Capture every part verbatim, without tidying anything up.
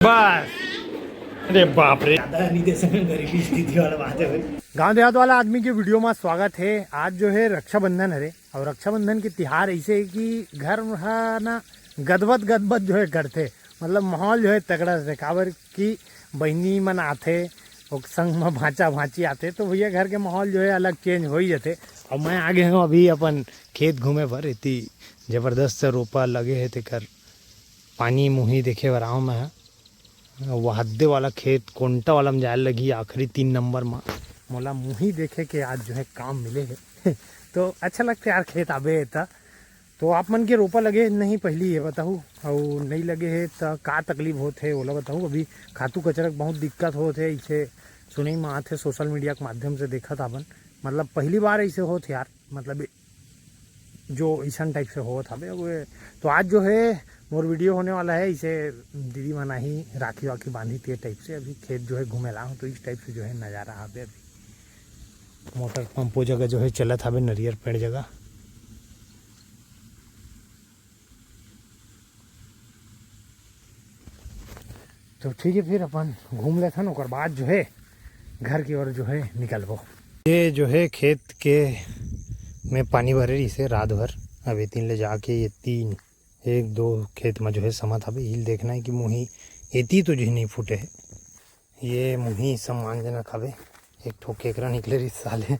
बस। अरे बाप रे। ज्यादा नहीं दे सकते, गरीबी स्थिति वाला बात है भाई। गांव देहात वाला आदमी के वीडियो में स्वागत है। आज जो है रक्षाबंधन हरे, और रक्षाबंधन के तिहार ऐसे है कि घर ह ना गदबद गदबद जो है करथे, मतलब माहौल जो है तगड़ा से, काबर कि बहिनी मन आथे, ओक संग म भांचा भांची आथे, तो भैया घर के माहौल जो है अलग चेंज हो ही जाथे। और मैं आ गए हूँ अभी अपन खेत घूमे बर। इतनी जबरदस्त से रोपा लगे है, तेकर पानी मुही देखे बर आऊँ मैं ह। वहद्दे वाला खेत, कोंटा वाला में जाए लगी, आखिरी तीन नंबर में। मोला मुही देखे के आज जो है काम मिले है। तो अच्छा लगता है यार, खेत आबे त। तो आप मन के रोपा लगे नहीं, पहली ये बताऊ, अउ नहीं लगे है त का तकलीफ होत है, ओला बताऊ। अभी खातू कचरा के बहुत दिक्कत होत है, इसे सुनई में आत है, सोशल मीडिया के माध्यम से देखत आबन। मतलब पहली बार ऐसे होत यार, मतलब जो इसन टाइप से होत हवे। अब तो आज जो है मोर वीडियो होने वाला है, इसे दीदी मन आही राखी वाखी बांधी ते टाइप से। अभी खेत जो है घूमे ला हूँ, तो इस टाइप से जो है नज़ारा हवे। अभी मोटर पंपो जगह जो है चलत हवे, नरियर पेड़ जगह। तो ठीक है, फिर अपन घूम लेथन, ओकर बाद जो है घर की ओर जो है निकलबो। ये जो है खेत के में पानी भरे रहिसे रात भर। अब ये तीन ले जाके ये तीन, एक दो खेत में जो है समत हवे, इल देखना है कि मुही एती तो जो है नहीं फूटे है। ये मुही सम्मानजनक हवे। एक ठो केकरा निकले रहिस साले,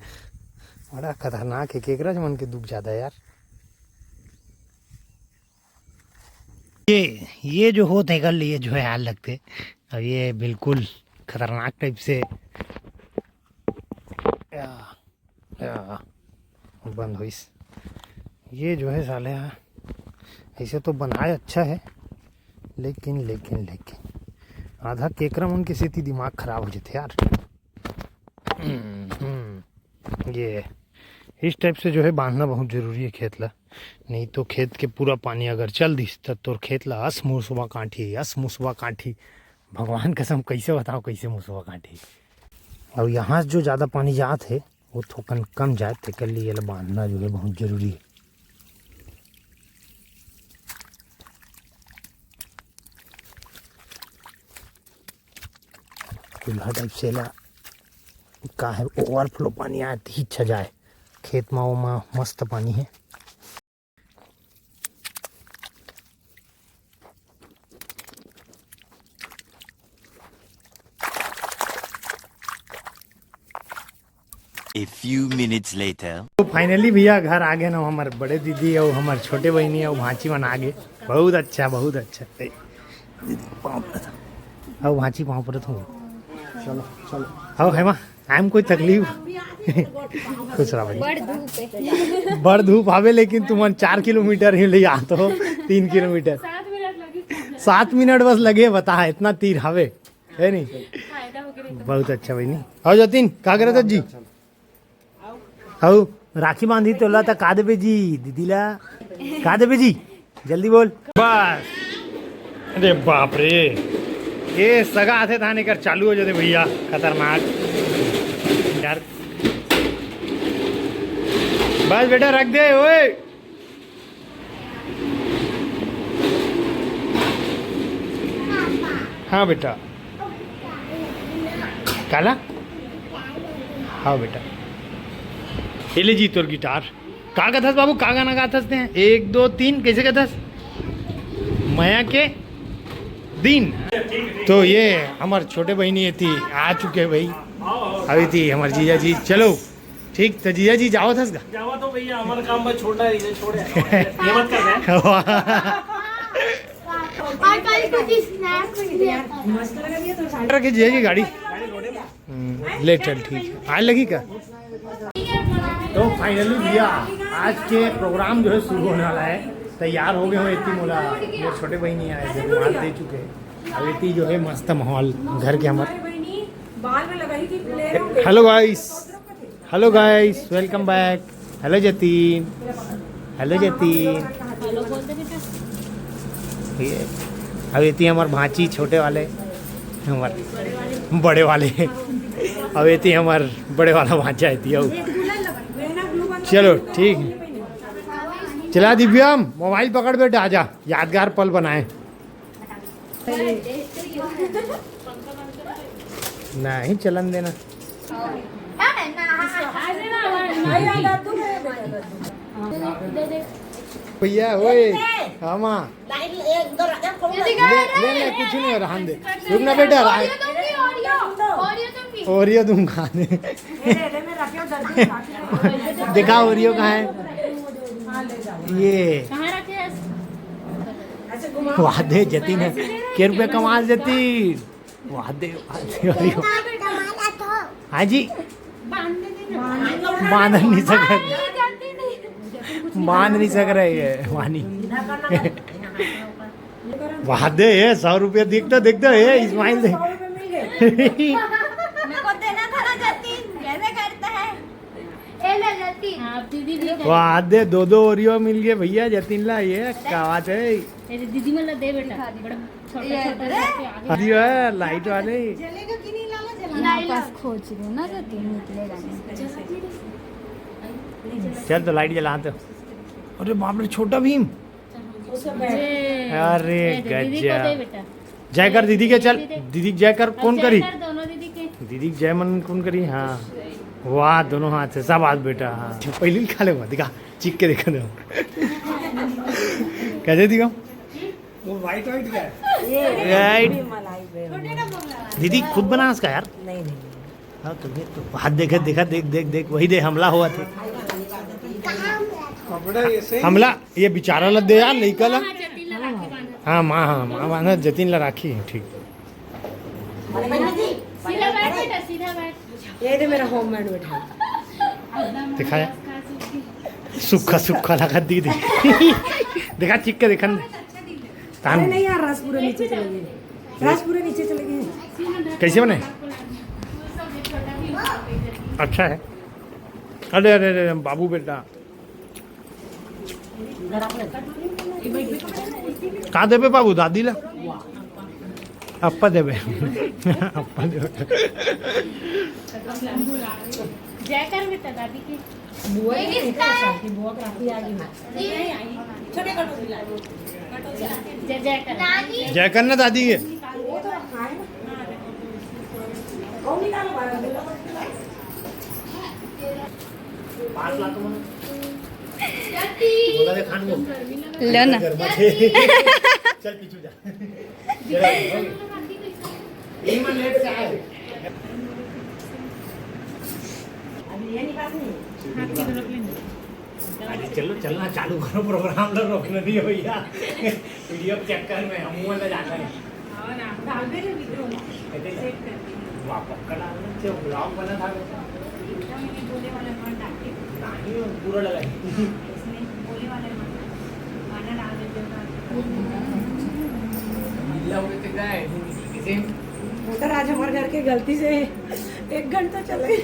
बड़ा खतरनाक है। केकरा मन के दुख ज्यादा है यार। ये ये जो होत है, कर लिए जो है हाल लगते। अब ये बिल्कुल खतरनाक टाइप से। या, या, बंद होइस। ये जो है साले, हाँ, ऐसे तो बनाए अच्छा है, लेकिन लेकिन लेकिन आधा केकरा मन के सेती दिमाग खराब हो जाते यार। हम्म, ये इस टाइप से जो है बांधना बहुत जरूरी है खेत ला, नहीं तो खेत के पूरा पानी अगर चल दिस त तोर खेत ला अस मुसवा कांटी, अस मुसवा कांटी। भगवान कसम, कैसे बताओ, कैसे मुसवा कांटी। और यहाँ जो ज्यादा पानी जात है, वो थोकन कम जाए, तेकर लिए एला बांधना जो है बहुत जरूरी है। चूल्हा टाइप से एला का है, ओवरफ्लो पानी आए तो ही अच्छा जाए खेत मा, ओमा मस्त पानी है। A few minutes later. तो फाइनली भैया घर आ गए ना, हमर बड़े दीदी और हमर छोटे बहिनी और भांची मन आ गए। बहुत अच्छा, बहुत अच्छा। ए, पाँव परत हूँ। आओ भांची, पाँव परत हूँ। चलो, चलो। आओ हेमा, आई एम कोई तकलीफ। खुश रहा भाई। बड़ धूप है। बड़ धूप आवे, लेकिन तुमन चार किलोमीटर ही ले आते हो, तीन किलोमीटर। सात मिनट बस लगे, बता, इतना तीर हवे, है नहीं? बहुत अच्छा भाई, नहीं? आओ जतिन, का करत जी? हऊ, राखी बांधी तोला त का देबे जी, दीदी ला? का देबे जी? जल्दी बोल। बस। अरे बाप रे, ये सगा आथे थाने कर चालू हो जाते भैया, खतरनाक। डर। बस बेटा, रख दे ओए। हाँ बेटा। काला? हाँ बेटा। ये ले जी तोर गिटार। का कथस बाबू, का गाना गाथस ते? एक, दो, तीन, कैसे कथस? मया के दिन। तो ये हमर छोटे बहिनी एती आ चुके हैं भाई। अभी थी हमर जीजा जी, चलो। ठीक, तो जीजा जी जावत हस गा? जावा तो भैया, हमारा काम बस छोड़ना है, ये छोड़े। ये मत कर दे। वाह। और कल कुछ स्नैक्स भी है। रखे जीजा जी गाड़ी। हम्म, ले चल, ठीक है। आए लगी का? तो फाइनली भैया, आज के प्रोग्राम जो है शुरू होने वाला है। तैयार हो गए हो, इतनी मोला मेरे छोटे बहिनी आए, जो माल दे चुके हैं। अब इतनी जो है मस्त माहौल घर के हमारे। हेलो गाइस, हेलो गाइस, welcome back। Hello Jatin, hello Jatin. ये अब एती हमर भांची छोटे वाले, हमर बड़े वाले। अब एती हमर बड़े वाला भांचा एती। अब चलो ठीक है, चला दिव्यम, मोबाइल पकड़ बेटा, आजा, यादगार पल बनाए। नहीं, चलन देना। भैया, ओए, हाँ माँ। ले, ले, ले, कुछ नहीं हो रहा, रहन दे। रुक ना बेटा, रहा। Oreo तुम खाने। देखा, Oreo कहाँ है? ये। वाह दे जतिन है। के रुपया कमा जतिन। वाह दे, वाह दे, वाह दे। हाँ जी। बांध नहीं सक रहे। बांध नहीं सक रहे ये वानी। वाह दे, ये सौ रुपया दिखता, दिखता है, इस्माइल दे। मेरे को देना था ना जतिन, कैसे करता है? ए ले जतिन। हाँ, दीदी भी। वाह दे, दो दो Oreo मिल गए भैया जतिन ला, ये क्या बात है? ए दीदी मला दे बेटा। बड़ा छोटा ये छोटा इधर है? करके आगे। अरे वाह, लाइट वाले। जलेगा कि नहीं लाला, जला। यहाँ पास खोज रहे हो ना, तो तीन निकलेगा नहीं। चल तो लाइट जलाते हो। अरे बाप रे, छोटा भीम। अरे ये दे, दीदी को गजब। दे बेटा। जय कर दीदी के, चल। दीदी। दीदी जय कर, अब कौन जय करी? कर दोनों दीदी के। दीदी जय मन कौन करी? हाँ। वाह, दोनों हाथ से, सब हाथ बेटा। हाँ, पहले ही खा ले, दिखा, चिख के दिखा दो। कैसे दिखा? वो व्हाइट व्हाइट क्या है? ये राइट। ये मलाई पे। दीदी खुद बना इसका यार। नहीं, नहीं, नहीं। हाँ, तुम्हें तो हाथ देखे, देखा, देख, देख, देख, वही दे, हमला हुआ था। कपड़ा ये सही। हमला, ये बेचारा ला दे यार, लइका ला। हाँ, माँ, हाँ, माँ, माँ, जतिन ला राखी है, ठीक। सीधा बैठ बेटा, सीधा बैठ। ये दे मेरा होममेड मिठाई। दिखाया। सूखा, सूखा लगा दीदी। देखा, चिख के देखा। अरे नहीं यार, रस पूरा नीचे चले गए। रस पूरा नीचे चले गए। कैसे बने? अच्छा है। अरे, अरे, अरे, बाबू बेटा। का देबे बाबू, दादी ला? अप्पा देबे। अप्पा देबे। जय कर बेटा दादी की। बुआ ये किसका है? बुआ की राखी आ गई। छोटे कटोरी ला। जय जय कर। जय कर ना दादी के। वो तो रखा है ना। कौन निकालो बाहर? लो ना। चल पीछू जा। अरे चलो, चलना चालू करो, प्रोग्राम ला रोकना नहीं भैया। वीडियो के चक्कर में हम वाला जाता है। वाह, पक्का डालना चाहिए, ब्लॉग बना था वैसे। नहीं, पूरा लगा है। वो तो आज हमारे घर के गलती से एक घंटा चले।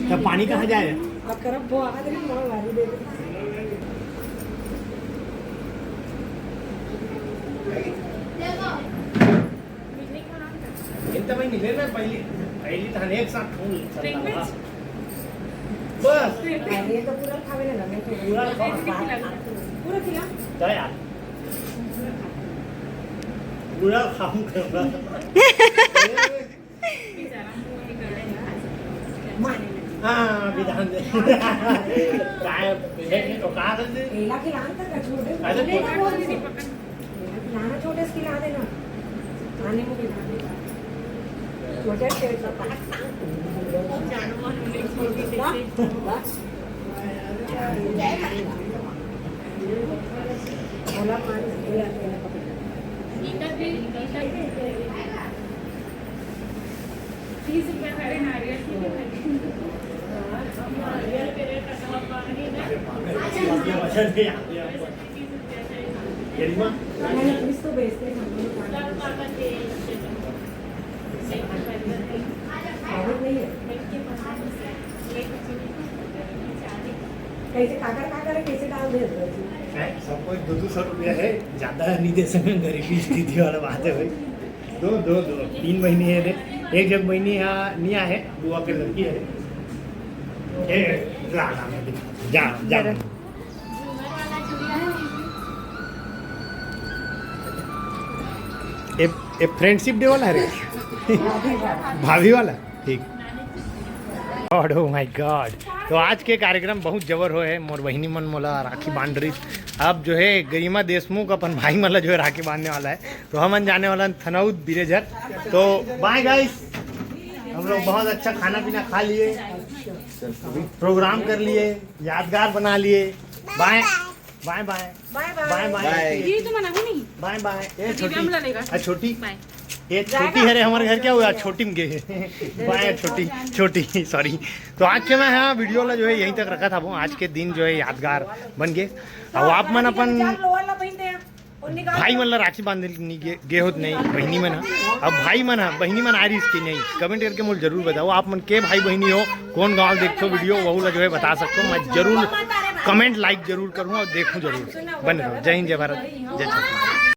तो पानी कहाँ जाए? अब करब वो आ रही, माँ गाली दे दे। इतना भाई निकले ना, पहली, पहली थाने एक साथ फोन चलता था। बस। अरे, ये तो पूरा खावे ना, मैं तो पूरा खा। पूरा खिला। क्या यार? पूरा खाऊं करूंगा। हाँ, विधान दे। काय, ये तो कहा था जी? केला खिला ना, छोटे। अरे, छोटे। लाना छोटे से खिला देना। खाने में खिला देना। छोटे से तो बात। भोला पानी। तीस रुपए खड़े नारियल की। नारियल के रेट का समझ में नहीं ना। मैंने पुलिस को भेजते हैं, हम लोग काम करते हैं। आदत नहीं है। कैसे काकर काकर है, कैसे डाल दे? सबको दो दो सौ रुपया है, ज्यादा नहीं दे सके, गरीबी स्थिति वाला बात है भाई। दो, दो, दो, तीन बहिनी है रे। एक जग बहिनी हा, नहीं आहे, बुआ के लड़की है। ए, ला, ला, मैं दिखा, जा, जा। जरा। ए, ये फ्रेंडशिप डे वाला है रे? भाभी वाला? ठीक। God, oh my God. तो आज के कार्यक्रम बहुत जबर होए है। मोर बहिनी मन मोला राखी बांध रही। अब जो है गरिमा देशमुख अपन भाई मन ला जो है राखी बांधने वाला है, तो हमन जाने वाला हन थनौद बिरेझर। तो बाय गाइस, हम लोग बहुत अच्छा खाना पीना खा लिए, प्रोग्राम कर लिए, यादगार बना लिए। बाय बाय बाय। बाय बाय। बाय बाय। बाय। ये तो मना नहीं। बाय बाय। ए छोटी। छोटी। छोटी। बाय। ये छोटी है रे, हमारे घर क्या हुआ, छोटी में गए। बाय छोटी। छोटी, सॉरी। तो आज के मैं हाँ वीडियो ला जो है यहीं तक रखा था। वो आज के दिन जो है यादगार बन गए। अब आप मन अपन भाई मन ला राखी बांधे नहीं गे, गे होत नहीं बहिनी मन हा। अब भाई मन हा, बहिनी मन आ रही इसकी नहीं, कमेंट करके मोला जरूर बताओ, आप मन के भाई बहिनी हो, कौन गांव देखो वीडियो, वहू ला जो है बता सकते हो। मैं जरूर कमेंट लाइक जरूर करूँ और देखूँ जरूर। बने रहो। जय हिंद, जय भारत, जय छत्तीसगढ़।